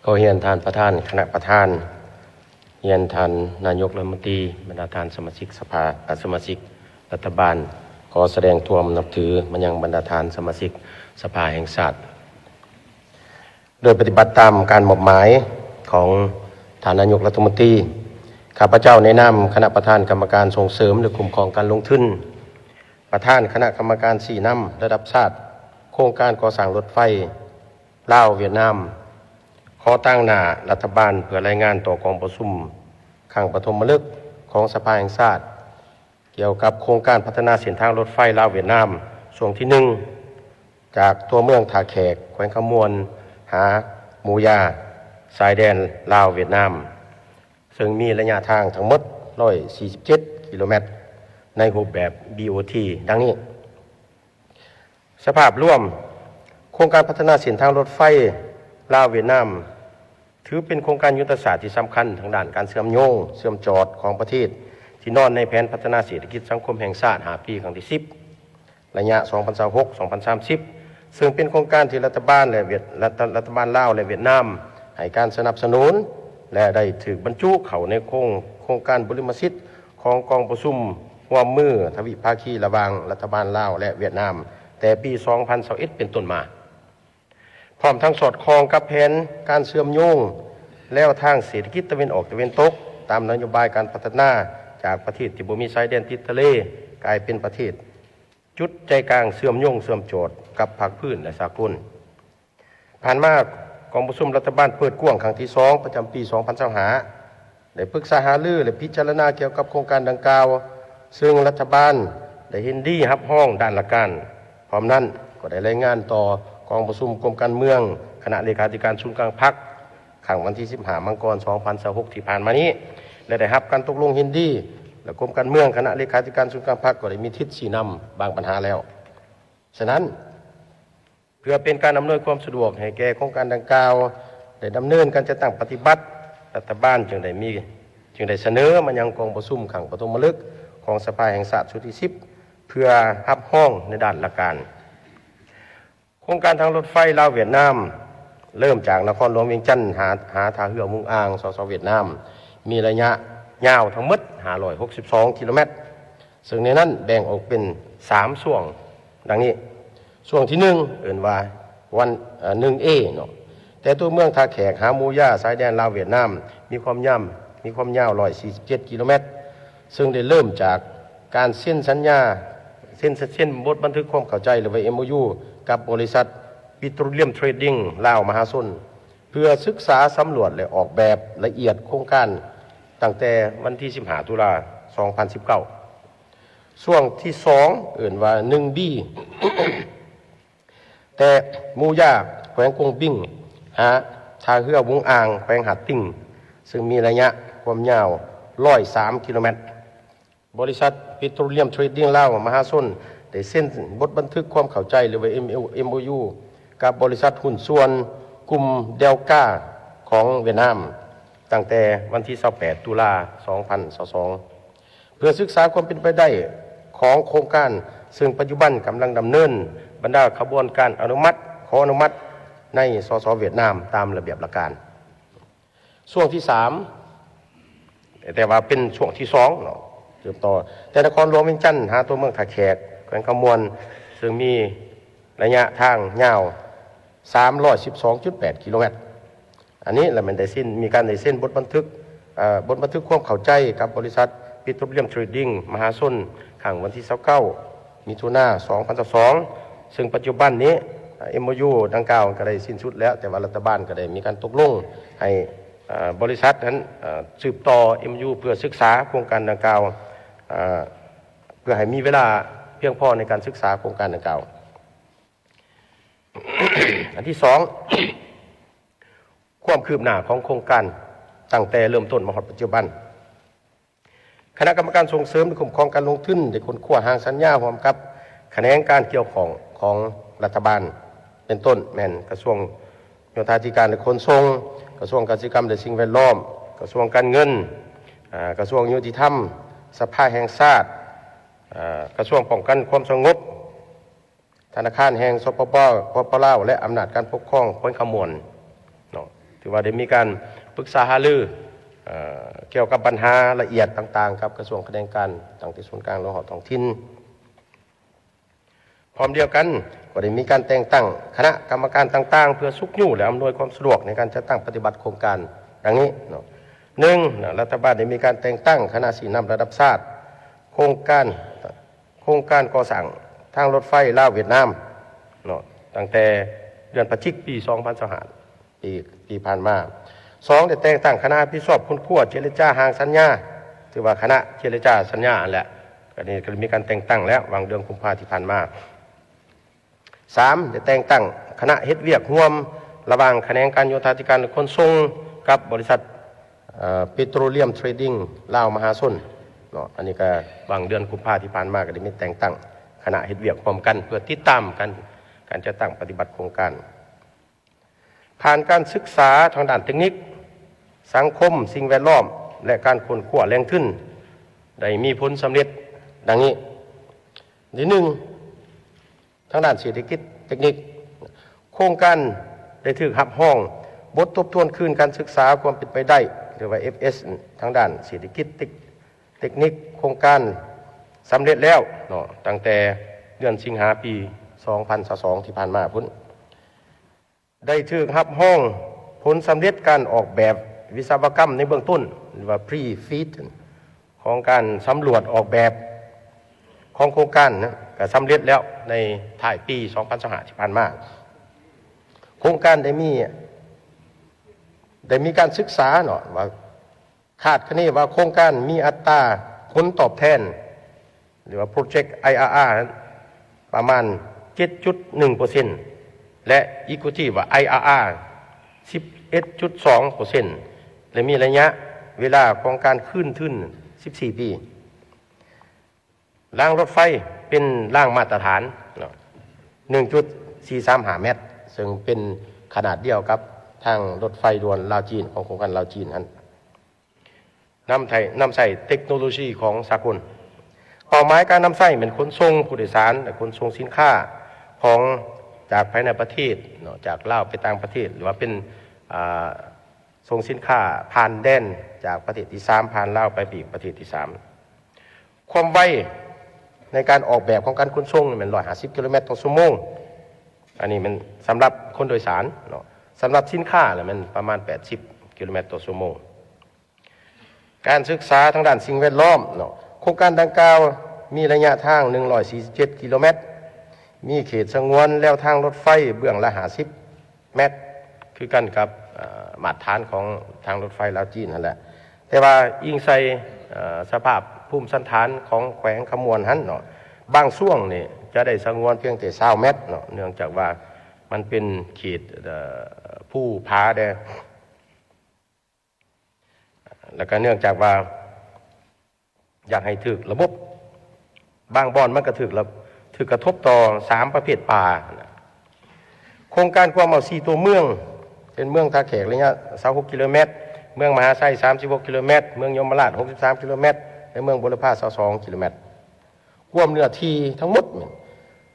ຂໍຮຽນທ່ານປະທານ, ຄະນະປະທານ, ຮຽນທ່ານນາຍົກລັດຖະມົນຕີ, ບັນດາທ່ານສະມາຊິກສະພາ, ອາ, ສະມາຊິກລັດຖະບານ, ຂໍສະແດງຄວາມນັບຖືມາຍັງບັນດາທ່ານສະມາຊິກສະພາແຫ່ງຊາດ. ໂດຍປະຕິບັດຕາມການມອບໝາຍຂອງທ່ານນາຍົກລັດຖະມົນຕີ, ຂ້າພະເຈົ້າໃນນາມຄະນະປະທານກຳມະການສົ່ງເສີມ ແລະ ຄຸ້ມຄອງການລົງທຶນ, ປະທານຄະນະກຳມະການຊີ້ນຳລະດັບຊາດໂຄງການກໍ່ສ້າງລົດໄຟລາວ-ຫວຽດນາມ, ຂໍຕາງໜ້າລັດຖະບານເພື່ອລາຍງານຕໍ່ກອງປະຊຸມຄັ້ງປະຖົມມະລຶກຂອງສະພາແຫ່ງຊາດ ກ່ຽວກັບໂຄງການພັດທະນາເສັ້ນທາງລົດໄຟລາວ-ຫວຽດນາມ ຊ່ວງທີໜຶ່ງ ຈາກຕົວເມືອງທ່າແຂກ ແຂວງຄຳມ່ວນ ຫາໝູຢາ ຊາຍແດນລາວ-ຫວຽດນາມ, ເຊິ່ງມີໄລຍະທາງທັງໝົດ ຮ້ອຍສີ່ສິບເຈັດ ກິໂລແມັດ ໃນຮູບແບບ ບີ ໂອ ທີ ດັ່ງນີ້. ສະພາບລວມ, ໂຄງການພັດທະນາເສັ້ນທາງລົດໄຟລາວ-ຫວຽດນາມ ຖືເປັນໂຄງການຍຸດທະສາດທີ່ສຳຄັນທາງດ້ານການເຊື່ອມໂຍງ, ເຊື່ອມຈອດຂອງປະເທດ ທີ່ນອນໃນແຜນພັດທະນາເສດຖະກິດສັງຄົມແຫ່ງຊາດຫ້າປີ ຄັ້ງທີສິບ ໄລຍະສອງພັນຊາວຫົກ ສອງພັນສາມສິບ ເຊິ່ງເປັນໂຄງການທີ່ລັດຖະບານ ແລະ ຫວຽດ, ລັດ, ລັດຖະບານລາວ ແລະ ຫວຽດນາມ ໃຫ້ການສະໜັບສະໜູນ ແລະ ໄດ້ຖືກບັນຈຸເຂົ້າໃນໂຄງ, ໂຄງການບຸລິມະສິດຂອງກອງປະຊຸມຮ່ວມມືທະວິພາຄີລະຫວ່າງລັດຖະບານລາວ ແລະ ຫວຽດນາມ ແຕ່ປີສອງພັນຊາວເອັດ ເປັນຕົ້ນມາ, ພ້ອມທັງສອດຄ່ອງກັບແຜນການເຊື່ອມໂຍງແລວທາງເສດຖະກິດຕາເວັນອອກຕາເວັນຕົກ ຕາມນະໂຍບາຍການພັດທະນາຈາກປະເທດທີ່ບໍ່ມີຊາຍແດນຕິດທະເລ ກາຍເປັນປະເທດ ຈຸດໃຈກາງເຊື່ອມໂຍງເຊື່ອມຈອດກັບພາກພື້ນ ແລະ ສາກົນ. ຜ່ານມາ, ກອງປະຊຸມລັດຖະບານເປີດກວ້າງຄັ້ງທີສອງ ປະຈຳປີສອງພັນຊາວຫ້າ ໄດ້ປຶກສາຫາລື ແລະ ພິຈາລະນາກ່ຽວກັບໂຄງການດັ່ງກ່າວ, ເຊິ່ງລັດຖະບານໄດ້ເຫັນດີຮັບຮອງດ້ານຫຼັກການ. ພ້ອມນັ້ນ, ກໍໄດ້ລາຍງານຕໍ່ກອງປະຊຸມກົມການເມືອງ ຄະນະເລຂາທິການສູນກາງພັກ ຄັ້ງວັນທີສິບຫ້າ ມັງກອນ ສອງພັນຊາວຫົກ ທີ່ຜ່ານມານີ້ ແລະ ໄດ້ຮັບການຕົກລົງເຫັນດີ ແລະ ກົມການເມືອງ ຄະນະເລຂາທິການສູນກາງພັກ ກໍໄດ້ມີທິດຊີ້ນຳບາງບັນຫາແລ້ວ. ສະນັ້ນ, ເພື່ອເປັນການອຳນວຍຄວາມສະດວກໃຫ້ແກ່ໂຄງການດັ່ງກ່າວໄດ້ດຳເນີນການຈັດຕັ້ງປະຕິບັດ, ລັດຖະບານຈຶ່ງໄດ້ມີ, ຈຶ່ງໄດ້ສະເໜີມາຍັງກອງປະຊຸມຄັ້ງປະຖົມມະລຶກຂອງສະພາແຫ່ງຊາດຊຸດທີສິບ ເພື່ອຮັບຮອງໃນດ້ານຫຼັກການ. ໂຄງການທາງລົດໄຟລາວ-ຫວຽດນາມ ເລີ່ມຈາກນະຄອນຫຼວງວຽງຈັນ ຫາ, ຫາທ່າເຮືອຫວຸງອາງ ສສ ຫວຽດນາມ ມີໄລຍະຍາວທັງໝົດຫ້າຮ້ອຍຫົກສິບສອງກິໂລແມັດ, ເຊິ່ງໃນນັ້ນແບ່ງອອກເປັນສາມຊ່ວງ ດັ່ງນີ້. ຊ່ວງທີໜຶ່ງ ເອີ້ນວ່າ ວັນ, ເອີ່, ໜຶ່ງເອ ເນາະ, ແຕ່ຕົວເມືອງທ່າແຂກຫາໝູຢາ ຊາຍແດນລາວ-ຫວຽດນາມ ມີຄວາມຍາວ, ມີຄວາມຍາວຮ້ອຍສີ່ສິບເຈັດກິໂລແມັດ, ເຊິ່ງໄດ້ເລີ່ມຈາກການເຊັນສັນຍາ, ເຊັນ, ເຊັນບົດບັນທຶກຄວາມເຂົ້າໃຈ ຫຼືວ່າ ເອັມໂອຢູ ກັບບໍລິສັດ Petroleum Trading ລາວມະຫາຊົນ ເພື່ອສຶກສາສຳຫຼວດ ແລະ ອອກແບບລະອຽດໂຄງການ ຕັ້ງແຕ່ວັນທີສິບຫ້າ ຕຸລາ ສອງພັນສິບເກົ້າ. ຊ່ວງທີສອງ ເອີ້ນວ່າ ໜຶ່ງບີ ແຕ່ໝູຢາ ແຂວງກົງບິງ ຫາທ່າເຮືອຫວຸງອາງ ແຂວງຫາດຕິ່ງ ເຊິ່ງມີໄລຍະຄວາມຍາວຮ້ອຍສາມກິໂລແມັດ. ບໍລິສັດ Petroleum Trading ລາວມະຫາຊົນ ໄດ້ເຊັນບົດບັນທຶກຄວາມເຂົ້າໃຈ ຫຼືວ່າ ເອັມໂອຢູ ກັບບໍລິສັດຫຸ້ນສ່ວນກຸ່ມ Delca ຂອງຫວຽດນາມ ຕັ້ງແຕ່ວັນທີຊາວແປດ ຕຸລາ ສອງພັນຊາວສອງ ເພື່ອສຶກສາຄວາມເປັນໄປໄດ້ຂອງໂຄງການ, ເຊິ່ງປັດຈຸບັນກຳລັງດຳເນີນບັນດາຂະບວນການອະນຸມັດ, ຂໍອະນຸມັດໃນ ສສ ຫວຽດນາມ ຕາມລະບຽບຫຼັກການ. ຊ່ວງທີສາມ ແຕ່ວ່າເປັນຊ່ວງທີສອງເນາະ, ສືບຕໍ່ແຕ່ນະຄອນຫຼວງວຽງຈັນຫາຕົວເມືອງທ່າແຂກ ແຂວງຄຳມ່ວນ ເຊິ່ງມີໄລຍະທາງຍາວສາມຮ້ອຍສິບສອງຈຸດແປດກິໂລແມັດ. ອັນນີ້ລະແມ່ນໄດ້ເຊັນ, ມີການໄດ້ເຊັນບົດບັນທຶກ, ເອີ, ບົດບັນທຶກຄວາມເຂົ້າໃຈກັບບໍລິສັດ Petroleum Trading ມະຫາຊົນ ຄັ້ງວັນທີຊາວເກົ້າ ມິຖຸນາ ສອງພັນຊາວສອງ ເຊິ່ງປັດຈຸບັນນີ້ ເອີ, ເອັມໂອຢູ ດັ່ງກ່າວກໍໄດ້ສິ້ນສຸດແລ້ວ, ແຕ່ວ່າລັດຖະບານກໍໄດ້ມີການຕົກລົງໃຫ້, ເອີ, ບໍລິສັດນັ້ນ, ເອີ, ສືບຕໍ່ ເອັມໂອຢູ ເພື່ອສຶກສາໂຄງການດັ່ງກ່າວ, ເອີ, ເພື່ອໃຫ້ມີເວລາພຽງພໍໃນການສຶກສາໂຄງການດັ່ງກ່າວ. ອັນທີສອງ, ຄວາມຄືບໜ້າຂອງໂຄງການຕັ້ງແຕ່ເລີ່ມຕົ້ນມາຮອດປັດຈຸບັນ. ຄະນະກຳມະການສົ່ງເສີມ ແລະ ຄຸ້ມຄອງການລົງທຶນ ໄດ້ຄົ້ນຄວ້າຮ່າງສັນຍາຮ່ວມກັບຂະແໜງການກ່ຽວຂ້ອງຂອງລັດຖະບານ ເປັນຕົ້ນແມ່ນກະຊວງໂຍທາທິການ ແລະ ຂົນສົ່ງ, ກະຊວງກະສິກຳ ແລະ ສິ່ງແວດລ້ອມ, ກະຊວງການເງິນ, ອາ, ກະຊວງຍຸຕິທຳ, ສະພາແຫ່ງຊາດ, ອາ, ກະຊວງປ້ອງກັນຄວາມສະຫງົບ, ທະນາຄານແຫ່ງ ສປປ ປປ ລາວ ແລະ ອຳນາດການປົກຄອງແຂວງຄຳມ່ວນເນາະ. ຖືວ່າໄດ້ມີການປຶກສາຫາລື ເອີ ກ່ຽວກັບບັນຫາລະອຽດຕ່າງໆ ກັບກະຊວງຂະແໜງການ ຕັ້ງແຕ່ສູນກາງ ລວມຮອດທ້ອງຖິ່ນ. ພ້ອມດຽວກັນກໍໄດ້ມີການແຕ່ງຕັ້ງຄະນະກຳມະການຕ່າງໆ ເພື່ອຊຸກຍູ້ ແລະ ອຳນວຍຄວາມສະດວກໃນການຈັດຕັ້ງປະຕິບັດໂຄງການ ດັ່ງນີ້ເນາະ. ໜຶ່ງ, ລັດຖະບານໄດ້ມີການແຕ່ງຕັ້ງຄະນະຊີ້ນຳລະດັບຊາດ ໂຄງການ ໂຄງການກໍ່ສ້າງທາງລົດໄຟລາວຫວຽດນາມເນາະ ຕັ້ງແຕ່ເດືອນພະຈິກ ປີສອງພັນຊາວຫ້າ ປີ ທີ່ຜ່ານມາ. ສອງ, ໄດ້ແຕ່ງຕັ້ງຄະນະຮັບຜິດຊອບຄົ້ນຄວ້າເຈລະຈາຮ່າງສັນຍາ ຖືວ່າຄະນະເຈລະຈາສັນຍາຫັ້ນແຫຼະ ອັນນີ້ກໍໄດ້ມີການແຕ່ງຕັ້ງແລ້ວ ຫວ່າງເດືອນກຸມພາທີ່ຜ່ານມາ. ສາມ, ໄດ້ແຕ່ງຕັ້ງຄະນະເຮັດວຽກຮ່ວມລະຫວ່າງຂະແໜງການໂຍທາທິການ ແລະ ຂົນສົ່ງ ກັບບໍລິສັດ ເອີ Petroleum Trading ລາວມະຫາຊົນເນາະ ອັນນີ້ກໍຫວ່າງເດືອນກຸມພາທີ່ຜ່ານມາ ກໍໄດ້ມີແຕ່ງຕັ້ງຄະນະເຮັດວຽກຮ່ວມກັນ ເພື່ອຕິດຕາມການ ການຈັດຕັ້ງປະຕິບັດໂຄງການ. ຜ່ານການສຶກສາທາງດ້ານເຕັກນິກ, ສັງຄົມ, ສິ່ງແວດລ້ອມ ແລະ ການຄົ້ນຄວ້າແຫຼ່ງທຶນ ໄດ້ມີຜົນສຳເລັດດັ່ງນີ້. ທີໜຶ່ງ, ທາງດ້ານເສດຖະກິດເຕັກນິກ, ໂຄງການໄດ້ຖືກຮັບຮອງບົດທົບທວນຄືນການສຶກສາຄວາມເປັນໄປໄດ້ ຫຼືວ່າ ເອັຟເອສ ທາງດ້ານເສດຖະກິດເຕັກ ເຕັກນິກໂຄງການສຳເລັດແລ້ວເນາະ ຕັ້ງແຕ່ເດືອນສິງຫາ ປີສອງພັນຊາວສອງ ທີ່ຜ່ານມາພຸ້ນ. ໄດ້ຖືກຮັບຮອງຜົນສຳເລັດການອອກແບບວິສະວະກຳໃນເບື້ອງຕົ້ນ ຫຼືວ່າ Pre-Feed ຂອງການສຳຫຼວດອອກແບບຂອງໂຄງການນະ ກໍສຳເລັດແລ້ວໃນທ້າຍປີສອງພັນຊາວຫ້າ ທີ່ຜ່ານມາ. ໂຄງການໄດ້ມີ ໄດ້ມີການສຶກສາເນາະ ວ່າ ຄາດຄະເນວ່າໂຄງການມີອັດຕາຜົນຕອບແທນ ຫຼືວ່າ Project ໄອອາອາ ປະມານ ເຈັດຈຸດໜຶ່ງເປີເຊັນ ແລະ Equity ວ່າ ໄອອາອາ ສິບເອັດຈຸດສອງເປີເຊັນ ແລະ ມີໄລຍະເວລາຂອງການຄືນທຶນ ສິບສີ່ປີ. ລາງລົດໄຟເປັນລາງມາດຕະຖານເນາະ ໜຶ່ງຈຸດສີ່ສາມຫ້າແມັດ ເຊິ່ງເປັນຂະໜາດດຽວກັບທາງລົດໄຟດ່ວນລາວຈີນ ຂອງໂຄງການລາວຈີນຫັ້ນ ນຳໃຊ້ ນຳໃຊ້ເຕັກໂນໂລຊີຂອງສາກົນ. ເປົ້າໝາຍການນຳໃຊ້ແມ່ນຂົນສົ່ງຜູ້ໂດຍສານ ແລະ ຂົນສົ່ງສິນຄ້າຂອງ ຈາກພາຍໃນປະເທດເນາະ ຈາກລາວໄປຕ່າງປະເທດ ຫຼືວ່າເປັນ ອ່າ ສົ່ງສິນຄ້າຜ່ານແດນຈາກປະເທດທີສາມ ຜ່ານລາວໄປອີກປະເທດທີສາມ. ຄວາມໄວໃນການອອກແບບຂອງການຂົນສົ່ງນີ້ແມ່ນ ຮ້ອຍຫ້າສິບ ກິໂລແມັດຕໍ່ຊົ່ວໂມງ. ອັນນີ້ແມ່ນສຳລັບຄົນໂດຍສານເນາະ. ສຳລັບສິນຄ້າລະແມ່ນປະມານ ແປດສິບ ກິໂລແມັດຕໍ່ຊົ່ວໂມງ. ການສຶກສາທາງດ້ານສິ່ງແວດລ້ອມເນາະ. ໂຄງການດັ່ງກ່າວມີໄລຍະທາງ ໜຶ່ງຮ້ອຍສີ່ສິບເຈັດ ກິໂລແມັດ, ມີເຂດສະຫງວນແລວທາງລົດໄຟເບື້ອງລະ ຫ້າສິບ ແມັດ ຄືກັນກັບ ເອີ ມາດຕະຖານຂອງທາງລົດໄຟລາວຈີນຫັ້ນແຫຼະ. ແຕ່ວ່າອີງໃສ່ ເອີ ສະພາບພູມສັນຖານຂອງແຂວງຄຳມ່ວນຫັ້ນເນາະ, ບາງຊ່ວງນີ້ຈະໄດ້ສະຫງວນພຽງແຕ່ ຊາວ ແມັດເນາະ, ເນື່ອງຈາກວ່າມັນເປັນເຂດ ເອີ ພູຜາແດ່. ແລ້ວກໍເນື່ອງຈາກວ່າຢາກໃຫ້ຖືກລະບົບ, ບາງບ່ອນມັນກໍຖືກລະ ຖືກກະທົບຕໍ່ສາມປະເພດປ່າ. ໂຄງການກວມເອົາສີ່ຕົວເມືອງ ເປັນເມືອງທ່າແຂກໄລຍະ ຊາວຫົກ ກິໂລແມັດ, ເມືອງມະຫາໄຊ ສາມສິບຫົກ ກິໂລແມັດ, ເມືອງຍົມມະລາດ ຫົກສິບສາມ ກິໂລແມັດ ແລະ ເມືອງບົວລະພາ ຊາວສອງ ກິໂລແມັດ. ກວມເນື້ອທີ່ທັງໝົດແມ່ນ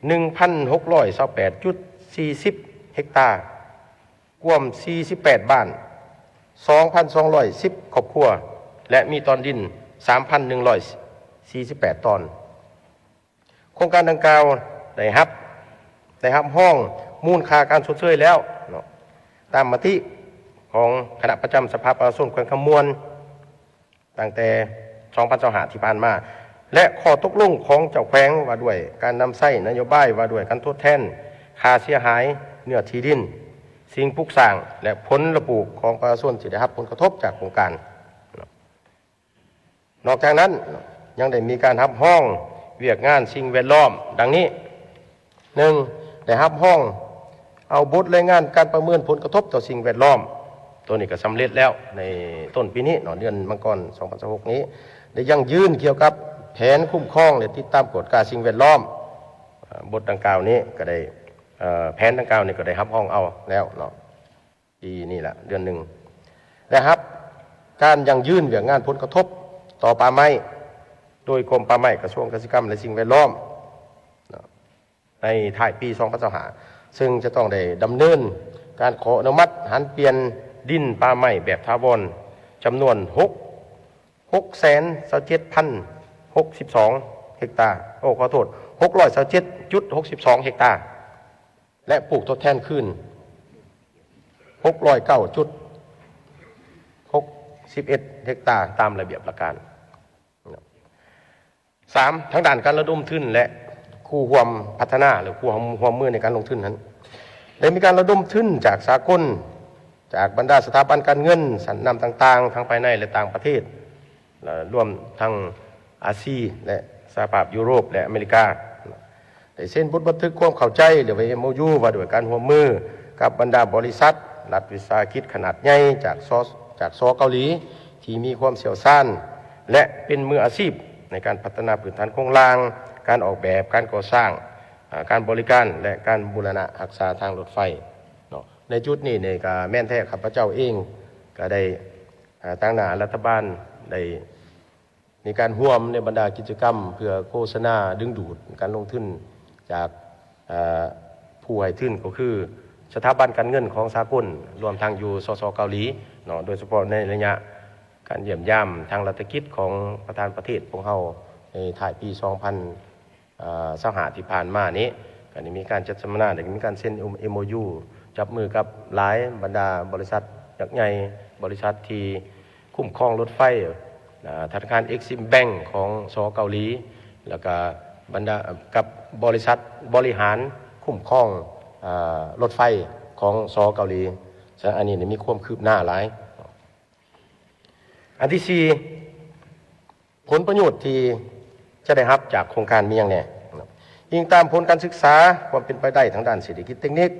ໜຶ່ງພັນຫົກຮ້ອຍຊາວແປດຈຸດສີ່ສິບເຮັກຕາ. ກວມສີ່ສິບແປດບ້ານ, ສອງພັນສອງຮ້ອຍສິບຄອບຄົວ ແລະ ມີຕອນດິນ ສາມພັນໜຶ່ງຮ້ອຍສີ່ສິບແປດຕອນ. ໂຄງການດັ່ງກ່າວໄດ້ຮັບ ໄດ້ຮັບຮອງມູນຄ່າການຊົດເຊີຍແລ້ວເນາະ, ຕາມມະຕິຂອງຄະນະປະຈຳສະພາປະຊາຊົນແຂວງຄຳມ່ວນ ຕັ້ງແຕ່ສອງພັນຊາວຫ້າທີ່ຜ່ານມາ ແລະ ຂໍ້ຕົກລົງຂອງເຈົ້າແຂວງວ່າດ້ວຍການນຳໃຊ້ນະໂຍບາຍວ່າດ້ວຍການທົດແທນຄ່າເສຍຫາຍເນື້ອທີ່ດິນ, ສິ່ງປຸກສ້າງ ແລະ ຜົນລະປູກຂອງປະຊາຊົນທີ່ໄດ້ຮັບຜົນກະທົບຈາກໂຄງການ. ນອກຈາກນັ້ນ ຍັງໄດ້ມີການຮັບຮອງວຽກງານສິ່ງແວດລ້ອມ ດັ່ງນີ້. ໜຶ່ງ, ໄດ້ຮັບຮອງເອົາບົດລາຍງານການປະເມີນຜົນກະທົບຕໍ່ສິ່ງແວດລ້ອມ, ໂຕນີ້ກໍສຳເລັດແລ້ວໃນຕົ້ນປີນີ້ເນາະ, ເດືອນມັງກອນ ສອງພັນຊາວຫົກນີ້ ໄດ້ຢັ້ງຢືນກ່ຽວກັບແຜນຄຸ້ມຄອງ ແລະ ຕິດຕາມກວດກາສິ່ງແວດລ້ອມ. ບົດດັ່ງກ່າວນີ້ກໍໄດ້ ເອີ ແຜນດັ່ງກ່າວນີ້ກໍໄດ້ຮັບຮອງເອົາແລ້ວເນາະ. ປີນີ້ລະເດືອນໜຶ່ງ ໄດ້ຮັບການຢັ້ງຢືນວຽກງານຜົນກະທົບຕໍ່ປ່າໄມ້ ໂດຍກົມປ່າໄມ້ ກະຊວງກະສິກຳ ແລະ ສິ່ງແວດລ້ອມ ໃນທ້າຍປີສອງພັນຊາວຫ້າ ເຊິ່ງຈະຕ້ອງໄດ້ດຳເນີນການຂໍອະນຸມັດຫັນປ່ຽນ ດິນປ່າໄມ້ແບບຖາວອນ ຈຳນວນ ຫົກ ຫົກແສນຊາວເຈັດພັນຫົກສິບສອງເຮັກຕາ ໂອ້ ຂໍໂທດ ຫົກຮ້ອຍຊາວເຈັດຈຸດຫົກສິບສອງເຮັກຕາ ແລະ ປູກທົດແທນຄືນ ຫົກຮ້ອຍເກົ້າຈຸດຫົກສິບເອັດເຮັກຕາ ຕາມລະບຽບຫຼັກການ. ສາມ ທາງດ້ານການລະດົມທຶນ ແລະ ຄູ່ຮ່ວມພັດທະນາ ຫຼື ຄູ່ຮ່ວມມືໃນການລົງທຶນນັ້ນ ໄດ້ມີການລະດົມທຶນຈາກສາກົນ, ຈາກບັນດາສະຖາບັນການເງິນຊັ້ນນຳຕ່າງໆ ທັງພາຍໃນ ແລະ ຕ່າງປະເທດ, ລວມທັງອາຊີ ແລະ ສະຫະພາບຢູໂຣບ ແລະ ອາເມລິກາ. ໄດ້ເຊັນບົດບັນທຶກຄວາມເຂົ້າໃຈ ຫຼືວ່າ ເອັມໂອຢູ ວ່າດ້ວຍການຮ່ວມມືກັບບັນດາບໍລິສັດລັດວິສາຫະກິດຂະໜາດໃຫຍ່ຈາກ ສ ຈາກ ສ ເກົາຫຼີ ທີ່ມີຄວາມຊ່ຽວຊານ ແລະ ເປັນມືອາຊີບໃນການພັດທະນາພື້ນຖານໂຄງລ່າງ, ການອອກແບບ, ການກໍ່ສ້າງ, ອາ, ການບໍລິການ ແລະ ການບູລະນະຮັກສາທາງລົດໄຟເນາະ. ໃນຈຸດນີ້ນີ້ກໍແມ່ນແທ້, ຂ້າພະເຈົ້າເອງກໍໄດ້, ອາ, ຕາງໜ້າລັດຖະບານໄດ້ ມີການຮ່ວມໃນບັນດາກິດຈະກຳເພື່ອໂຄສະນາດຶງດູດການລົງທຶນຈາກ, ເອີ, ຜູ້ໃຫ້ທຶນກໍຄືສະຖາບັນການເງິນຂອງສາກົນ, ລວມທັງຢູ່ ສສ ເກົາຫຼີເນາະ, ໂດຍສະເພາະໃນໄລຍະການຢ້ຽມຢາມທາງລັດຖະກິດຂອງປະທານປະເທດພວກເຮົາໃນທ້າຍປີສອງພັນ ເອີ ຊາວຫ້າທີ່ຜ່ານມານີ້ ກໍໄດ້ມີການຈັດສຳມະນາ ແລະ ມີການເຊັນ ເອັມໂອຢູ ຈັບມືກັບຫຼາຍບັນດາບໍລິສັດຍັກໃຫຍ່, ບໍລິສັດທີ່ຄຸ້ມຄອງລົດໄຟ, ອາ, ທະນາຄານ Exim Bank ຂອງ ສ ເກົາຫຼີ ແລ້ວກໍບັນດາ, ກັບບໍລິສັດບໍລິຫານຄຸ້ມຄອງ, ອາ, ລົດໄຟຂອງ ສ ເກົາຫຼີ. ສະນັ້ນ ອັນນີ້ໄດ້ມີຄວາມຄືບໜ້າຫຼາຍ. ອັນທີສີ່ ຜົນປະໂຫຍດທີ່ຈະໄດ້ຮັບຈາກໂຄງການມີຫຍັງແດ່? ອີງຕາມຜົນການສຶກສາຄວາມເປັນໄປໄດ້ທາງດ້ານເສດຖະກິດເຕັກນິກ,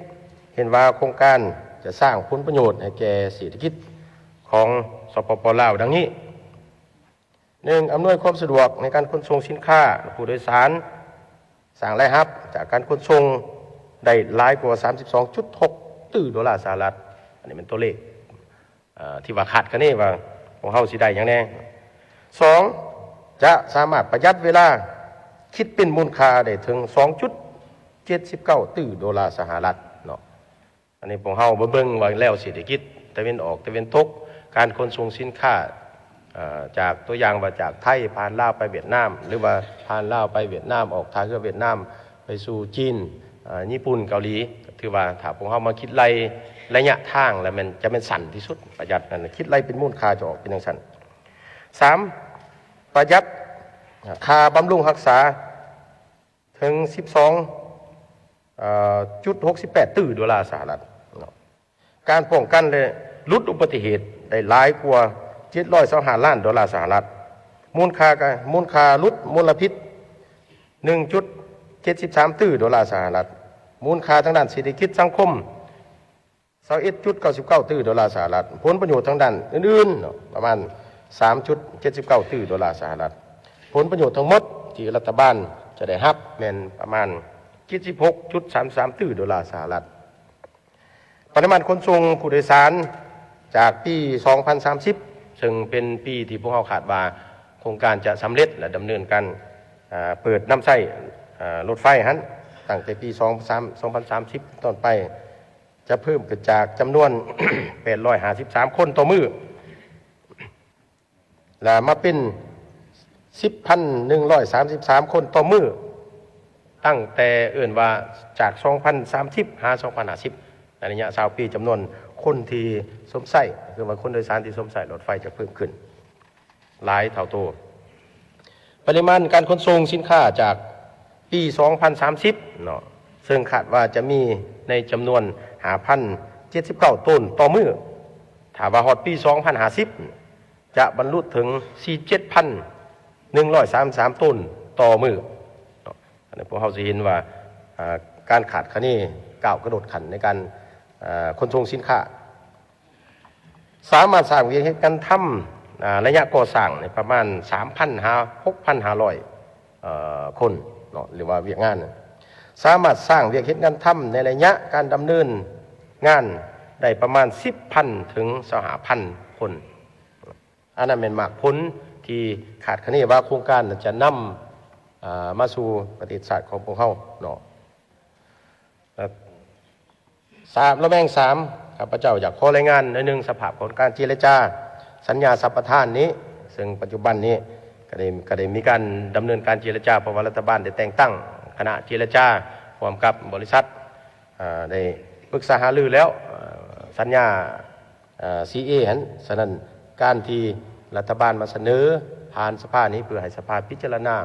ເຫັນວ່າໂຄງການຈະສ້າງຜົນປະໂຫຍດໃຫ້ແກ່ເສດຖະກິດຂອງ ສປປ ລາວ ດັ່ງນີ້. ໜຶ່ງ ອຳນວຍຄວາມສະດວກໃນການຂົນສົ່ງສິນຄ້າ ແລະ ຜູ້ໂດຍສານ, ສ້າງລາຍຮັບຈາກການຂົນສົ່ງໄດ້ຫຼາຍກວ່າສາມສິບສອງຈຸດຫົກຕື້ໂດລາສະຫະລັດ. ອັນນີ້ແມ່ນຕົວເລກ ເອີ ທີ່ວ່າຄາດຄະເນວ່າພວກເຮົາຊິໄດ້ຫຍັງແດ່. ສອງ ຈະສາມາດປະຢັດເວລາ, ຄິດເປັນມູນຄ່າໄດ້ເຖິງສອງຈຸດເຈັດສິບເກົ້າຕື້ໂດລາສະຫະລັດເນາະ. ອັນນີ້ພວກເຮົາມາເບິ່ງວ່າແນວເສດຖະກິດຕາເວັນອອກ, ຕາເວັນຕົກ, ການຂົນສົ່ງສິນຄ້າ, ເອີ ຈາກຕົວຢ່າງວ່າຈາກໄທຜ່ານລາວໄປຫວຽດນາມ ຫຼືວ່າຜ່ານລາວໄປຫວຽດນາມ, ອອກທ່າເຮືອຫວຽດນາມໄປສູ່ຈີນ, ເອີ ຍີ່ປຸ່ນ, ເກົາຫຼີ, ຖືວ່າຖ້າພວກເຮົາມາຄິດໄລ່ໄລຍະທາງແລ້ວແມ່ນ ຈະແມ່ນສັ້ນທີ່ສຸດ, ປະຢັດນັ້ນ, ຄິດໄລ່ເປັນມູນຄ່າຈະອອກເປັນຈັ່ງຊັ້ນ. ສາມ ປະຢັດຄ່າບຳລຸງຮັກສາເຖິງສິບສອງຈຸດຫົກສິບແປດຕື້ໂດລາສະຫະລັດເນາະ. ການປ້ອງກັນ ແລະ ຫຼຸດອຸບັດຕິເຫດໄດ້ຫຼາຍກວ່າເຈັດຮ້ອຍຊາວຫ້າລ້ານໂດລາສະຫະລັດ, ມູນຄ່າກະ ມູນຄ່າຫຼຸດມົນລະພິດໜຶ່ງຈຸດເຈັດສິບສາມຕື້ໂດລາສະຫະລັດ, ມູນຄ່າທາງດ້ານເສດຖະກິດສັງຄົມຊາວເອັດຈຸດເກົ້າສິບເກົ້າຕື້ໂດລາສະຫະລັດ, ຜົນປະໂຫຍດທາງດ້ານອື່ນໆເນາະ ປະມານສາມຈຸດເຈັດສິບເກົ້າຕື້ໂດລາສະຫະລັດ, ຜົນປະໂຫຍດທັງໝົດທີ່ລັດຖະບານຈະໄດ້ຮັບແມ່ນປະມານເຈັດສິບຫົກຈຸດສາມສິບສາມຕື້ໂດລາສະຫະລັດ. ປະລິມານຂົນສົ່ງຜູ້ໂດຍສານຈາກປີສອງພັນສາມສິບ ເຊິ່ງເປັນປີທີ່ພວກເຮົາຄາດວ່າໂຄງການຈະສຳເລັດ ແລະ ດຳເນີນການ, ເອີ, ເປີດນຳໃຊ້, ເອີ, ລົດໄຟຫັ້ນ, ຕັ້ງແຕ່ປີສອງພັນສາມສິບເປັນຕົ້ນໄປ ຈະເພີ່ມຂຶ້ນຈາກຈຳນວນແປດຮ້ອຍຫ້າສິບສາມຄົນຕໍ່ມື້ ແລະ ມາເປັນສິບພັນໜຶ່ງຮ້ອຍສາມສິບສາມຄົນຕໍ່ມື້, ຕັ້ງແຕ່ເອີ້ນວ່າຈາກສອງພັນສາມສິບຫາສອງພັນຫ້າສິບ ໃນໄລຍະຊາວປີ, ຈຳນວນຄົນທີ່ສົມໃຊ້, ຄືວ່າຄົນໂດຍສານທີ່ສົມໃຊ້ລົດໄຟຈະເພີ່ມຂຶ້ນຫຼາຍເທົ່າໂຕ. ປະລິມານການຂົນສົ່ງສິນຄ້າຈາກປີສອງພັນສາມສິບເນາະ, ເຊິ່ງຄາດວ່າຈະມີໃນຈຳນວນຫ້າພັນເຈັດສິບເກົ້າໂຕນຕໍ່ມື້, ຖ້າວ່າຮອດປີສອງພັນຫ້າສິບ ຈະບັນລຸເຖິງສີ່ເຈັດພັນໜຶ່ງຮ້ອຍສາມສິບສາມໂຕນຕໍ່ມື້ເນາະ. ອັນນີ້ພວກເຮົາຊິເຫັນວ່າ, ອາ, ການຄາດຄະເນກ້າວກະໂດດຂັ້ນໃນການ, ອາ, ຂົນສົ່ງສິນຄ້າ. ສາມາດສ້າງວຽກເຮັດງານທຳ, ອາ, ໄລຍະກໍ່ສ້າງນີ້ປະມານສາມພັນຫາຫົກພັນຫ້າຮ້ອຍ, ເອີ, ຄົນເນາະ, ຫຼືວ່າວຽກງານ. ສາມາດສ້າງວຽກເຮັດງານທຳໃນໄລຍະການດຳເນີນງານໄດ້ປະມານສິບພັນເຖິງຊາວຫ້າພັນຄົນ. ອັນນັ້ນແມ່ນໝາກຜົນທີ່ຄາດຄະເນວ່າໂຄງການຈະນຳ, ອາ, ມາສູ່ປະເທດຊາດຂອງພວກເຮົາເນາະ. ແລະ ສາມ, ລະແວງສາມ, ຂ້າພະເຈົ້າຢາກຂໍລາຍງານໜ້ອຍໜຶ່ງ ສະພາບຂອງການເຈລະຈາສັນຍາສຳປະທານນີ້, ເຊິ່ງປັດຈຸບັນນີ້ກໍໄດ້ ກໍໄດ້ມີການດຳເນີນການເຈລະຈາ, ເພາະວ່າລັດຖະບານໄດ້ແຕ່ງຕັ້ງຄະນະເຈລະຈາຮ່ວມກັບບໍລິສັດ, ເອີ່ ໄດ້ປຶກສາຫາລືແລ້ວ, ເອີ່ ສັນຍາ ເອີ່ ຊີເອ ຫັ້ນ. ສະນັ້ນ ການທີ່ລັດຖະບານມາສະເໜີຜ່ານສະພານີ້ ເພື່ອໃຫ້ສະພາພິຈາລະນາ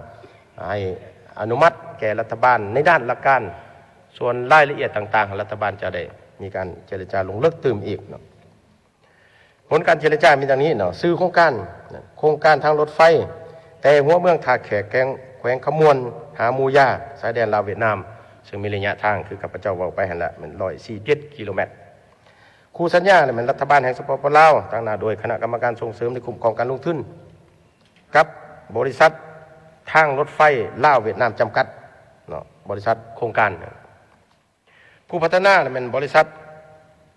ໃຫ້ອະນຸມັດແກ່ລັດຖະບານໃນດ້ານຫຼັກການ, ສ່ວນລາຍລະອຽດຕ່າງໆ ລັດຖະບານຈະໄດ້ມີການເຈລະຈາລົງເລິກຕື່ມອີກເນາະ. ຜົນການເຈລະຈາມີດັ່ງນີ້ເນາະ, ຊື່ໂຄງການ ໂຄງການທາງລົດໄຟ ແຕ່ຫົວເມືອງທ່າແຂກ ແຂວງ ແຂວງຄຳມ່ວນ ຫາໝູຢາ ຊາຍແດນລາວຫວຽດນາມ, ເຊິ່ງມີໄລຍະທາງຄືຂ້າພະເຈົ້າເວົ້າໄປຫັ້ນລະ ແມ່ນຮ້ອຍສີ່ສິບເຈັດກິໂລແມັດ. ຄູ່ສັນຍາແມ່ນລັດຖະບານແຫ່ງ ສປປ ລາວ ຕັ້ງໜ້າໂດຍຄະນະກຳມະການສົ່ງເສີມ ແລະ ຄຸ້ມຄອງການລົງທຶນ ກັບບໍລິສັດທາງລົດໄຟລາວຫວຽດນາມຈຳກັດເນາະ, ບໍລິສັດໂຄງການ. ຜູ້ພັດທະນາແມ່ນບໍລິສັດ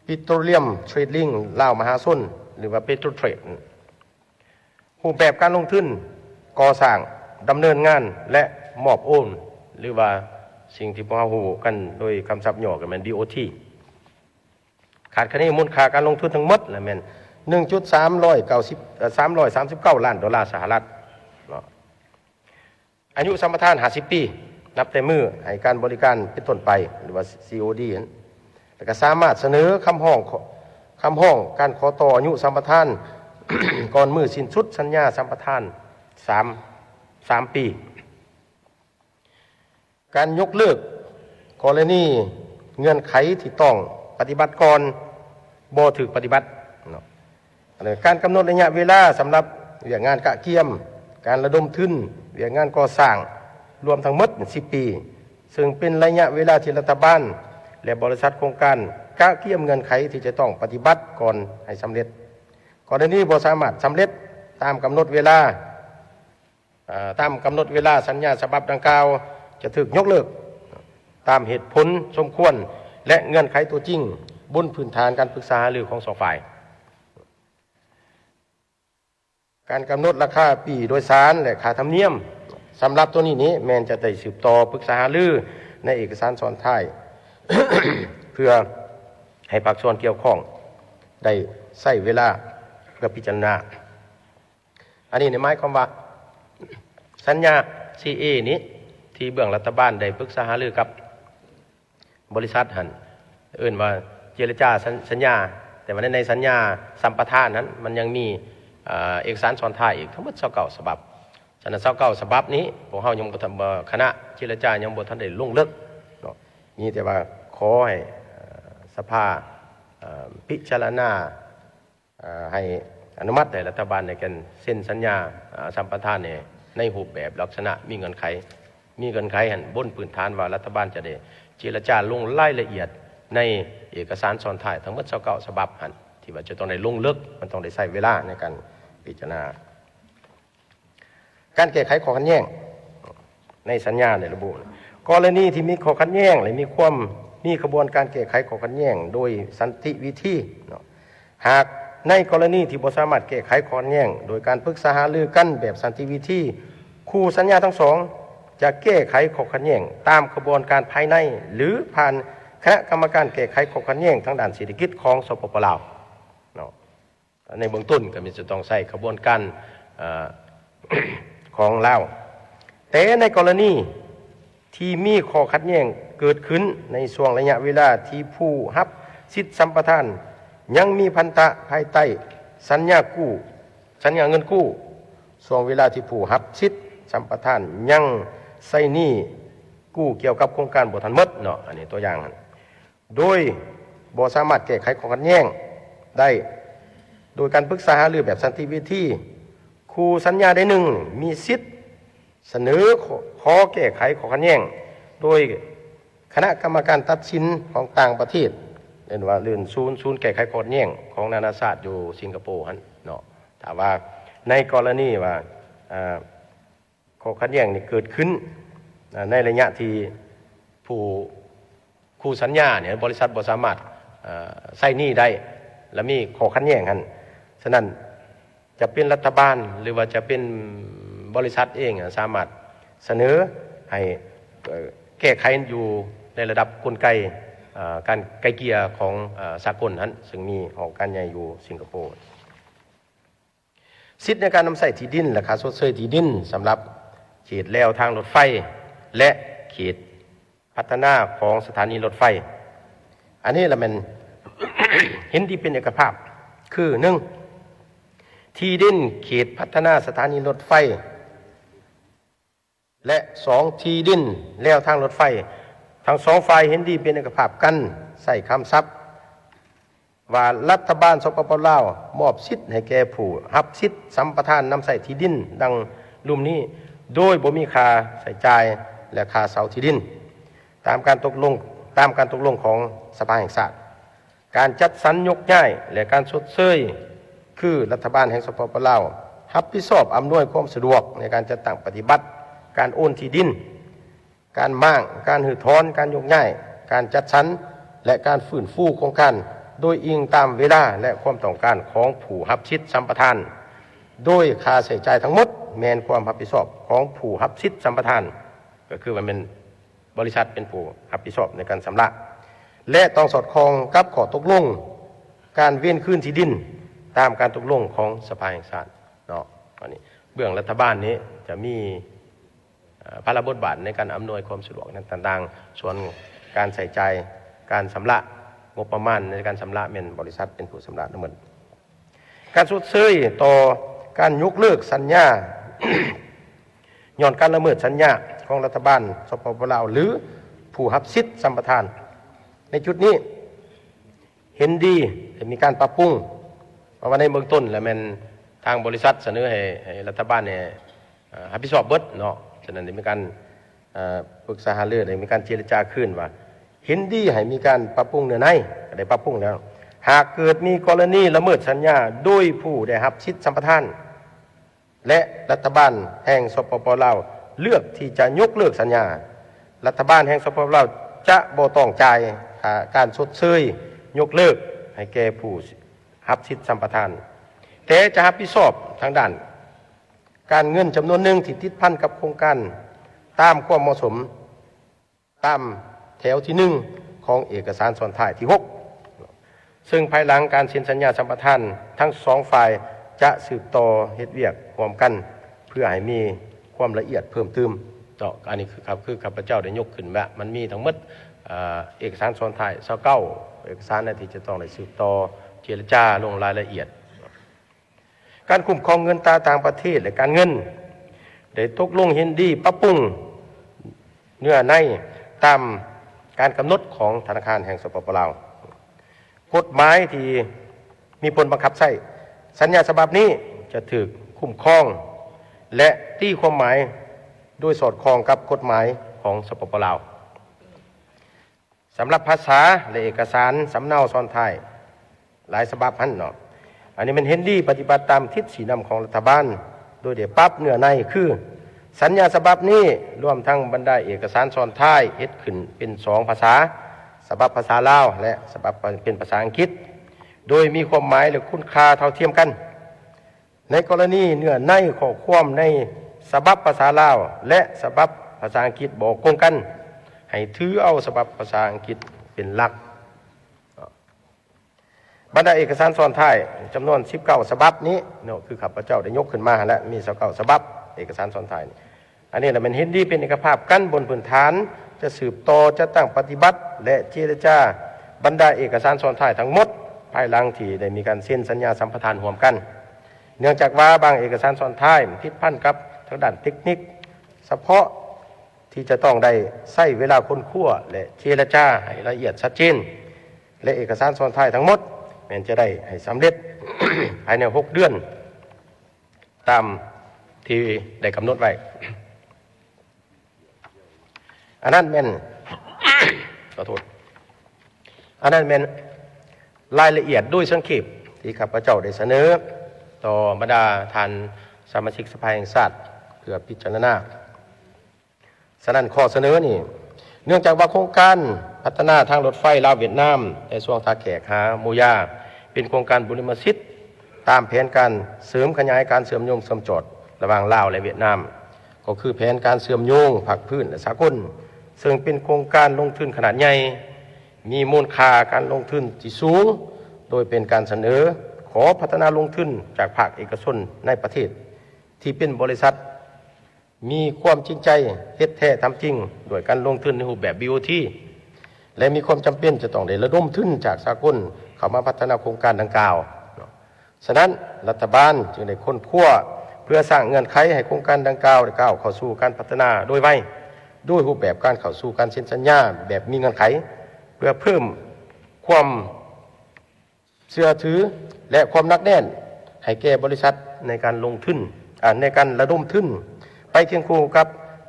Petroleum Trading ລາວມະຫາຊົນ ຫຼືວ່າ Petrotrade. ຮູບແບບການລົງທຶນ, ກໍ່ສ້າງ, ດຳເນີນງານ ແລະ ມອບໂອນ ຫຼືວ່າສິ່ງທີ່ພວກເຮົາຮູ້ກັນໂດຍຄຳສັບຫຍໍ້ກໍແມ່ນ ບີໂອທີ. ຄາດຄະເນມູນຄ່າການລົງທຶນທັງໝົດລະແມ່ນ ໜຶ່ງຈຸດສາມຮ້ອຍເກົ້າສິບ ເອີ່ ສາມຮ້ອຍສາມສິບເກົ້າລ້ານໂດລາສະຫະລັດເນາະ. ອາຍຸສຳປະທານ ຫ້າສິບປີ ນັບແຕ່ມື້ໃຫ້ການບໍລິການເປັນຕົ້ນໄປ ຫຼືວ່າ ຊີ ໂອ ດີ ຫັ້ນ, ແລ້ວກໍສາມາດສະເໜີຄຳຮ້ອງ ຄຳຮ້ອງການຂໍຕໍ່ອາຍຸສຳປະທານ ກ່ອນມື້ສິ້ນສຸດສັນຍາສຳປະທານ ສາມ ສາມປີ. ການຍົກເລີກກໍລະນີເງື່ອນໄຂທີ່ຕ້ອງປະຕິບັດກ່ອນບໍ່ຖືກປະຕິບັດເນາະ. ການກຳນົດໄລຍະເວລາສຳລັບວຽກງານກະກຽມ, ການລະດົມທຶນ, ວຽກງານກໍ່ສ້າງ ລວມທັງໝົດສິບປີ, ເຊິ່ງເປັນໄລຍະເວລາທີ່ລັດຖະບານ ແລະ ບໍລິສັດໂຄງການກະກຽມເງື່ອນໄຂທີ່ຈະຕ້ອງປະຕິບັດກ່ອນໃຫ້ສຳເລັດ. ກໍລະນີບໍ່ສາມາດສຳເລັດຕາມກຳນົດເວລາ ເອີ່ ຕາມກຳນົດເວລາ, ສັນຍາສະບັບດັ່ງກ່າວຈະຖືກຍົກເລີກຕາມເຫດຜົນສົມຄວນ ແລະ ເງື່ອນໄຂຕົວຈິງ ບົນພື້ນຖານການປຶກສາຫາລືຂອງສອງຝ່າຍ. ການກຳນົດລາຄາປີ້ໂດຍສານ ແລະ ຄ່າທຳນຽມ ສຳລັບຕົວນີ້ນີ້ແມ່ນຈະໄດ້ສືບຕໍ່ປຶກສາຫາລືໃນເອກະສານຊ້ອນທ້າຍ ເພື່ອໃຫ້ພາກສ່ວນກ່ຽວຂ້ອງໄດ້ໃຊ້ເວລາເພື່ອພິຈາລະນາ. ອັນນີ້ນີ້ໝາຍຄວາມວ່າ ສັນຍາ ຊີເອ ນີ້ ທີ່ເບື້ອງລັດຖະບານໄດ້ປຶກສາຫາລືກັບບໍລິສັດຫັ້ນ ເອີ້ນວ່າເຈລະຈາສັນ ສັນຍາ, ແຕ່ວ່າໃນ ໃນສັນຍາສຳປະທານນັ້ນ ມັນຍັງມີ ເອີ່ ເອກະສານຊ້ອນທ້າຍອີກທັງໝົດຊາວເກົ້າສະບັບ. ສະນັ້ນ ຊາວເກົ້າສະບັບນີ້ ພວກເຮົາຍັງບໍ່ທັນ ບໍ່ ຄະນະເຈລະຈາຍັງບໍ່ທັນໄດ້ລົງເລິກເນາະ, ມີແຕ່ວ່າຂໍໃຫ້ ເອີ່ ສະພາ ເອີ່ ພິຈາລະນາ ເອີ່ ໃຫ້ອະນຸມັດໃຫ້ລັດຖະບານໃນການເຊັນສັນຍາ ເອີ່ ສຳປະທານໃນ ໃນຮູບແບບລັກສະນະມີເງື່ອນໄຂ, ມີເງື່ອນໄຂຫັ້ນ ບົນພື້ນຖານວ່າລັດຖະບານຈະໄດ້ເຈລະຈາລົງລາຍລະອຽດໃນເອກະສານຊ້ອນທ້າຍທັງໝົດຊາວເກົ້າສະບັບຫັ້ນ ທີ່ວ່າຈະຕ້ອງໄດ້ລົງເລິກ, ມັນຕ້ອງໄດ້ໃຊ້ເວລາໃນການພິຈາລະນາ. ການແກ້ໄຂຂໍ້ຂັດແຍ້ງໃນສັນຍາໄດ້ລະບຸ ກໍລະນີທີ່ມີຂໍ້ຂັດແຍ້ງ ແລະ ມີຄວາມ ມີຂະບວນການແກ້ໄຂຂໍ້ຂັດແຍ້ງໂດຍສັນຕິວິທີເນາະ. ຫາກໃນກໍລະນີທີ່ບໍ່ສາມາດແກ້ໄຂຂໍ້ຂັດແຍ້ງໂດຍການປຶກສາຫາລືກັນແບບສັນຕິວິທີ, ຄູ່ສັນຍາທັງສອງຈະແກ້ໄຂຂໍ້ຂັດແຍ້ງຕາມຂະບວນການພາຍໃນ ຫຼື ຜ່ານຄະນະກຳມະການແກ້ໄຂຂໍ້ຂັດແຍ້ງທາງດ້ານເສດຖະກິດຂອງ ສປປ ລາວເນາະ. ໃນເບື້ອງຕົ້ນກໍມີຈະຕ້ອງໃຊ້ຂະບວນການ ເອີ່ ຂອງລາວ. ແຕ່ໃນກໍລະນີທີ່ມີຂໍ້ຂັດແຍ້ງເກີດຂຶ້ນໃນຊ່ວງໄລຍະເວລາທີ່ຜູ້ຮັບສິດສຳປະທານຍັງມີພັນທະພາຍໃຕ້ສັນຍາກູ້ ສັນຍາເງິນກູ້, ຊ່ວງເວລາທີ່ຜູ້ຮັບສິດສຳປະທານຍັງໃຊ້ໜີ້ກູ້ກ່ຽວກັບໂຄງການບໍ່ທັນໝົດເນາະ, ອັນນີ້ຕົວຢ່າງຫັ້ນ ໂດຍບໍ່ສາມາດແກ້ໄຂຂໍ້ຂັດແຍ້ງໄດ້ໂດຍການປຶກສາຫາລືແບບສັນຕິວິທີ, ຄູ່ສັນຍາໃດໜຶ່ງມີສິດສະເໜີຂໍແກ້ໄຂຂໍ້ຂັດແຍ້ງໂດຍຄະນະກຳມະການຕັດສິນຂອງຕ່າງປະເທດ, ເອີ້ນວ່າເລື່ອນສູນ ສູນແກ້ໄຂຂໍ້ຂັດແຍ້ງຂອງນານາຊາດຢູ່ສິງກະໂປຫັ້ນເນາະ. ຖ້າວ່າໃນກໍລະນີວ່າ ເອີ່ ຂໍ້ຂັດແຍ້ງນີ້ເກີດຂຶ້ນ ເອີ່ ໃນໄລຍະທີ່ຜູ້ ຄູ່ສັນຍານີ້ ບໍລິສັດບໍ່ສາມາດ ເອີ່ ໃຊ້ໜີ້ໄດ້ ແລະ ມີຂໍ້ຂັດແຍ້ງຫັ້ນ, ສະນັ້ນ ຈະເປັນລັດຖະບານ ຫຼືວ່າຈະເປັນບໍລິສັດເອງ ສາມາດສະເໜີໃຫ້ ເອີ່ ແກ້ໄຂຢູ່ໃນລະດັບກົນໄກ ເອ່ອ ການໄກ່ເກ່ຍຂອງ ເອ່ອ ສາກົນຫັ້ນ ເຊິ່ງມີຫ້ອງການໃຫຍ່ຢູ່ສິງກະໂປ. ສິດໃນການນຳໃຊ້ທີ່ດິນ ແລະ ຄ່າຊົດເຊີຍທີ່ດິນ ສຳລັບເຂດແລວທາງລົດໄຟ ແລະ ເຂດພັດທະນາຂອງສະຖານີລົດໄຟ. ອັນນີ້ລະແມ່ນ ເຫັນດີເປັນເອກະພາບ ຄື ໜຶ່ງ ທີ່ດິນເຂດພັດທະນາສະຖານີລົດໄຟ ແລະ ສອງ ທີ່ດິນແລວທາງລົດໄຟ. ທັງສອງຝ່າຍເຫັນດີເປັນເອກະພາບກັນ ໃຊ້ຄຳສັບວ່າ ລັດຖະບານ ສປປ ລາວ ມອບສິດໃຫ້ແກ່ຜູ້ຮັບສິດສຳປະທານນຳໃຊ້ທີ່ດິນດັ່ງລຸ່ມນີ້ ໂດຍບໍ່ມີຄ່າໃຊ້ຈ່າຍ ແລະ ຄ່າເຊົ່າທີ່ດິນ ຕາມການຕົກລົງ ຕາມການຕົກລົງຂອງສະພາແຫ່ງຊາດ. ການຈັດສັນຍົກຍ້າຍ ແລະ ການຊົດເຊີຍ ຄືລັດຖະບານແຫ່ງ ສປປ ລາວ ຮັບຜິດຊອບອຳນວຍຄວາມສະດວກໃນການຈັດຕັ້ງປະຕິບັດການໂອນທີ່ດິນ, ການມ້າງ, ການຮື້ຖອນ, ການຍົກຍ້າຍ, ການຈັດສັນ ແລະ ການຟື້ນຟູໂຄງການ ໂດຍອີງຕາມເວລາ ແລະ ຄວາມຕ້ອງການຂອງຜູ້ຮັບສິດສຳປະທານ, ໂດຍຄ່າໃຊ້ຈ່າຍທັງໝົດແມ່ນຄວາມຮັບຜິດຊອບຂອງຜູ້ຮັບສິດສຳປະທານ, ກໍຄືວ່າແມ່ນ ບໍລິສັດເປັນຜູ້ຮັບຜິດຊອບໃນການຊຳລະ ແລະ ຕ້ອງສອດຄ່ອງກັບຂໍ້ຕົກລົງການເວນຄືນທີ່ດິນຕາມການຕົກລົງຂອງສະພາແຫ່ງຊາດເນາະ. ອັນນີ້ເບື້ອງລັດຖະບານນີ້ຈະມີ ເອ່ອ ພາລະບົດບາດໃນການອຳນວຍຄວາມສະດວກນັ້ນຕ່າງໆ, ສ່ວນການໃຊ້ຈ່າຍ ການຊຳລະ ງົບປະມານໃນການຊຳລະແມ່ນບໍລິສັດເປັນຜູ້ຊຳລະທັງໝົດ. ການຊົດເຊີຍຕໍ່ການຍົກເລີກສັນຍາ ຍ້ອນການລະເມີດສັນຍາຂອງລັດຖະບານ ສປປ ລາວ ຫຼື ຜູ້ຮັບສິດສຳປະທານ ໃນຈຸດນີ້ເຫັນດີໃຫ້ມີການປັບປຸງ, ເພາະວ່າໃນເບື້ອງຕົ້ນແລ້ວແມ່ນທາງບໍລິສັດສະເໜີໃຫ້ ໃຫ້ລັດຖະບານນີ້ ເອ່ອ ຮັບຜິດຊອບເບິດເນາະ. ສະນັ້ນໄດ້ມີການ ເອ່ອ ປຶກສາຫາລື ໄດ້ມີການເຈລະຈາຄືນວ່າ ເຫັນດີໃຫ້ມີການປັບປຸງເນື້ອໃນ, ກໍໄດ້ປັບປຸງແລ້ວ. ຫາກເກີດມີກໍລະນີລະເມີດສັນຍາໂດຍຜູ້ໄດ້ຮັບສິດສຳປະທານ ແລະ ລັດຖະບານແຫ່ງ ສປປ ລາວ ເລືອກທີ່ຈະຍົກເລີກສັນຍາ, ລັດຖະບານແຫ່ງ ສປປ ລາວ ຈະບໍ່ຕ້ອງຈ່າຍຄ່າການຊົດເຊີຍຍົກເລີກໃຫ້ແກ່ຜູ້ຮັບສິດສຳປະທານ, ແຕ່ຈະຮັບຜິດຊອບທາງດ້ານ ການເງິນຈຳນວນໜຶ່ງທີ່ຕິດພັນກັບໂຄງການຕາມຄວາມເໝາະສົມ ຕາມແຖວທີໜຶ່ງຂອງເອກະສານຊ້ອນທ້າຍທີຫົກ ເຊິ່ງພາຍຫຼັງການເຊັນສັນຍາສຳປະທານ ທັງສອງຝ່າຍຈະສືບຕໍ່ເຮັດວຽກຮ່ວມກັນ ເພື່ອໃຫ້ມີຄວາມລະອຽດເພີ່ມຕື່ມເນາະ. ອັນນີ້ຄື ຄືຂ້າພະເຈົ້າໄດ້ຍົກຂຶ້ນວ່າ ມັນມີທັງໝົດ ເອ່ອ ເອກະສານຊ້ອນທ້າຍຊາວເກົ້າເອກະສານ ທີ່ຈະຕ້ອງໄດ້ສືບຕໍ່ເຈລະຈາລົງລາຍລະອຽດ. ການຄຸ້ມຄອງເງິນຕາຕ່າງປະເທດ ແລະ ການເງິນ ໄດ້ຕົກລົງເຫັນດີປັບປຸງເນື້ອໃນຕາມການກຳນົດຂອງທະນາຄານແຫ່ງ ສປປ ລາວ. ກົດໝາຍທີ່ມີຜົນບັງຄັບໃຊ້ ສັນຍາສະບັບນີ້ຈະຖືກຄຸ້ມຄອງ ແລະ ຕີຄວາມໝາຍໂດຍສອດຄ່ອງກັບກົດໝາຍຂອງ ສປປ ລາວ. ສຳລັບພາສາ ແລະ ເອກະສານສຳເນົາຊ້ອນທ້າຍຫຼາຍສະບັບຫັ້ນເນາະ, ອັນນີ້ແມ່ນເຫັນດີປະຕິບັດຕາມທິດຊີ້ນຳຂອງລັດຖະບານ ໂດຍໄດ້ປັບເນື້ອໃນຄື ສັນຍາສະບັບນີ້ ລວມທັງບັນດາເອກະສານຊ້ອນທ້າຍ ເຮັດຂຶ້ນເປັນສອງພາສາ, ສະບັບພາສາລາວ ແລະ ສະບັບເປັນພາສາອັງກິດ, ໂດຍມີຄວາມໝາຍ ແລະ ຄຸນຄ່າເທົ່າທຽມກັນ. ໃນກໍລະນີເນື້ອໃນຂໍ້ຄວາມໃນສະບັບພາສາລາວ ແລະ ສະບັບພາສາອັງກິດບໍ່ກົງກັນ, ໃຫ້ຖືເອົາສະບັບພາສາອັງກິດເປັນຫຼັກ. ບັນດາເອກະສານຊ້ອນທ້າຍຈຳນວນສິບເກົ້າສະບັບນີ້ເນາະ, ຄືຂ້າພະເຈົ້າໄດ້ຍົກຂຶ້ນມາຫັ້ນແຫຼະ, ມີຊາວເກົ້າສະບັບເອກະສານຊ້ອນທ້າຍນີ້. ອັນນີ້ລະແມ່ນເຫັນດີເປັນເອກະພາບກັນບົນພື້ນຖານຈະສືບຕໍ່ຈັດຕັ້ງປະຕິບັດ ແລະ ເຈລະຈາບັນດາເອກະສານຊ້ອນທ້າຍທັງໝົດ ພາຍຫຼັງທີ່ໄດ້ມີການເຊັນສັນຍາສຳປະທານຮ່ວມກັນ. ເນື່ອງຈາກວ່າບາງເອກະສານຊ້ອນທ້າຍຕິດພັນກັບທາງດ້ານເຕັກນິກສະເພາະ ທີ່ຈະຕ້ອງໄດ້ໃຊ້ເວລາຄົ້ນຄວ້າ ແລະ ເຈລະຈາໃຫ້ລະອຽດຊັດເຈນ ແລະ ເອກະສານຊ້ອນທ້າຍທັງໝົດແມ່ນຈະໄດ້ໃຫ້ສຳເລັດພາຍໃນຫົກເດືອນ ຕາມທີ່ໄດ້ກຳນົດໄວ້. ອັນນັ້ນແມ່ນ ຂໍໂທດ, ອັນນັ້ນແມ່ນລາຍລະອຽດໂດຍສັງເຂບທີ່ຂ້າພະເຈົ້າໄດ້ສະເໜີຕໍ່ບັນດາທ່ານສະມາຊິກສະພາແຫ່ງຊາດເພື່ອພິຈາລະນາ. ສະນັ້ນ ຂໍ້ສະເໜີນີ້ ເນື່ອງຈາກວ່າໂຄງການພັດທະນາທາງລົດໄຟລາວຫວຽດນາມ ແຕ່ຊ່ວງທ່າແຂກຫາໂມຢາ ເປັນໂຄງການບຸລິມະສິດ ຕາມແຜນການເສີມຂະຫຍາຍການເຊື່ອມໂຍງເຊື່ອມຈອດລະຫວ່າງລາວ ແລະ ຫວຽດນາມ, ກໍຄືແຜນການເຊື່ອມໂຍງພາກພື້ນ ແລະ ສາກົນ, ເຊິ່ງເປັນໂຄງການລົງທຶນຂະໜາດໃຫຍ່ ມີມູນຄ່າການລົງທຶນທີ່ສູງ, ໂດຍເປັນການສະເໜີຂໍພັດທະນາລົງທຶນຈາກພາກເອກະຊົນໃນປະເທດ ທີ່ເປັນບໍລິສັດມີຄວາມຈິງໃຈເຮັດແທ້ທຳຈິງ ດ້ວຍການລົງທຶນໃນຮູບແບບ ບີໂອທີ ແລະ ມີຄວາມຈຳເປັນຈະຕ້ອງໄດ້ລະດົມທຶນຈາກສາກົນເຂົ້າມາພັດທະນາໂຄງການດັ່ງກ່າວ. ສະນັ້ນ, ລັດຖະບານຈຶ່ງໄດ້ຄົ້ນຄວ້າເພື່ອສ້າງເງື່ອນໄຂໃຫ້ໂຄງການດັ່ງກ່າວໄດ້ກ້າວເຂົ້າສູ່ການພັດທະນາໂດຍໄວ, ໂດຍຮູບແບບການເຂົ້າສູ່ການເຊັນສັນຍາແບບມີເງື່ອນໄຂ, ເພື່ອເພີ່ມຄວາມເຊື່ອຖື ແລະ ຄວາມໜັກແໜ້ນໃຫ້ແກ່ບໍລິສັດໃນການລົງທຶນ, ອາ, ໃນການລະດົມທຶນ, ໄປຄຽງຄູ່ກັບ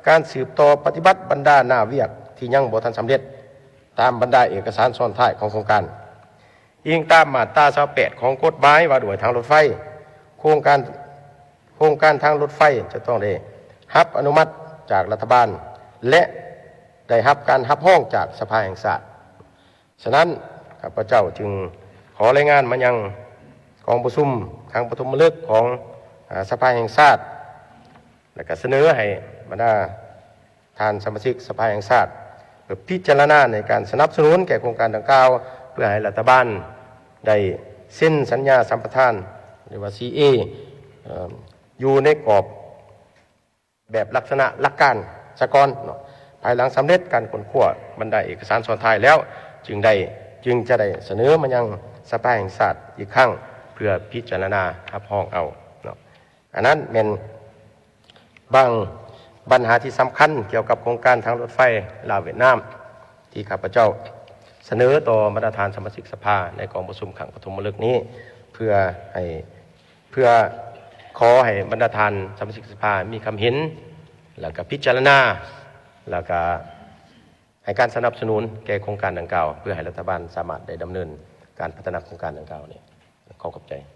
ການສືບຕໍ່ປະຕິບັດບັນດາໜ້າວຽກທີ່ຍັງບໍ່ທັນສຳເລັດ ຕາມບັນດາເອກະສານຊ້ອນທ້າຍຂອງໂຄງການ. ອີງຕາມມາດຕາຊາວແປດຂອງກົດໝາຍວ່າດ້ວຍທາງລົດໄຟ, ໂຄງການ, ໂຄງການທາງລົດໄຟຈະຕ້ອງໄດ້ຮັບອະນຸມັດຈາກລັດຖະບານ ແລະ ໄດ້ຮັບການຮັບຮອງຈາກສະພາແຫ່ງຊາດ. ສະນັ້ນ, ຂ້າພະເຈົ້າຈຶ່ງຂໍລາຍງານມາຍັງກອງປະຊຸມຄັ້ງປະຖົມມະລຶກຂອງ, ອາ, ສະພາແຫ່ງຊາດ ແລະ ກະສະເໜີໃຫ້ບັນດາທ່ານສະມາຊິກສະພາແຫ່ງຊາດ ເພື່ອພິຈາລະນາໃນການສະໜັບສະໜູນແກ່ໂຄງການດັ່ງກ່າວ ເພື່ອໃຫ້ລັດຖະບານໄດ້ເຊັນສັນຍາສຳປະທານ ຫຼືວ່າ ຊີເອ ເອີ ຢູ່ໃນກອບແບບລັກສະນະຫຼັກການສາກ່ອນເນາະ. ພາຍຫຼັງສຳເລັດການຄົ້ນຄວ້າບັນດາເອກະສານຊ້ອນທ້າຍແລ້ວ ຈຶ່ງໄດ້, ຈຶ່ງຈະໄດ້ສະເໜີມາຍັງສະພາແຫ່ງຊາດອີກຄັ້ງ ເພື່ອພິຈາລະນາຮັບຮອງເອົາເນາະ. ອັນນັ້ນແມ່ນບາງບັນຫາທີ່ສຳຄັນກ່ຽວກັບໂຄງການທາງລົດໄຟລາວຫວຽດນາມ ທີ່ຂ້າພະເຈົ້າສະເໜີຕໍ່ບັນດາທ່ານສະມາຊິກສະພາໃນກອງປະຊຸມຄັ້ງປະຖົມມະລຶກນີ້ ເພື່ອໃຫ້, ເພື່ອຂໍໃຫ້ບັນດາທ່ານສະມາຊິກສະພາມີຄຳເຫັນ ແລ້ວກະພິຈາລະນາ ແລ້ວກະໃຫ້ການສະໜັບສະໜູນແກ່ໂຄງການດັ່ງກ່າວ ເພື່ອໃຫ້ລັດຖະບານສາມາດໄດ້ດຳເນີນການພັດທະນາໂຄງການດັ່ງກ່າວນີ້. ຂໍຂອບໃຈ.